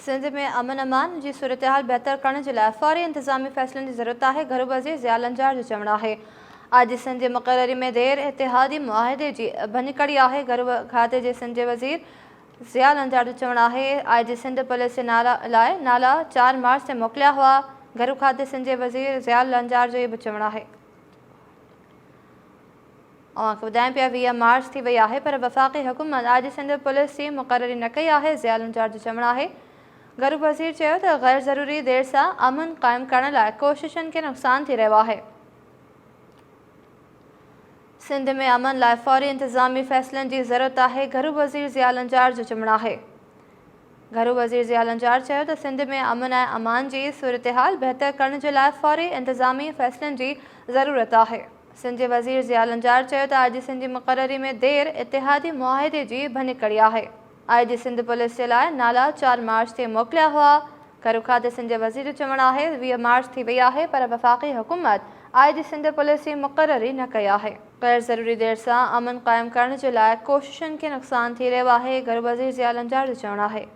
سنڌ ۾ امن امان جي صورتحال بهتر ڪرڻ جي لاء فوري انتظامي فيصلن جي ضرورت آهي، گهرو وزير ضياء لنجار جو چوڻ آهي آء جي سنڌ جي مقرري ۾ دير اتحادي معاهدي جي ڀڃڪڙي آهي، گهرو کاتي جي سنڌ جي وزير ضياء لنجار جو چوڻ آهي آء جي سنڌ پوليس جي لاء نالا چار مارچ تي موڪليا هئا، گهرو کاتي سنڌ جي وزير ضياء لنجار جو اهو به چوڻ آهي. اوهان کي ٻڌايان پيا 20 مارچ ٿي وئي آهي پر وفاقي حڪومت آء جي سنڌ پوليس جي مقرري نه ڪئي آهي، ضياء لنجار جو چوڻ آهي گهرو وزير چيو ته غير ضروري دير سان امن قائم ڪرڻ لاء ڪوششن کي نقصان ٿي رهيو آهي. سنڌ ۾ امن لاء فوري انتظامي فيصلن جي ضرورت آهي، گهرو وزير ضياء لنجار جو چوڻ آهي. گهرو وزير ضياء لنجار چيو ته سنڌ ۾ امن ۽ امان جي صورتحال بهتر ڪرڻ جي لاء فوري انتظامي فيصلن جي ضرورت آهي. سنڌ جي وزير ضياء لنجار چيو ته آء جي سنڌ جي مقرري ۾ دير اتحادي معاهدي جي ڀڃڪڙي آهي. آء جي سنڌ پوليس جي لاء نالا چار مارچ تي موڪليا هئا. گهرو کاتي سنڌ جي وزير جو چوڻ آهي 20 مارچ ٿي وئي آهي پر وفاقي حڪومت آء جي سنڌ پوليس جي مقرري نه ڪئي آهي. غير ضروري دير سان امن قائم ڪرڻ جي لاء ڪوششن کي نقصان ٿي رهيو آهي، گهرو وزير ضياء لنجار جو چوڻ آهي.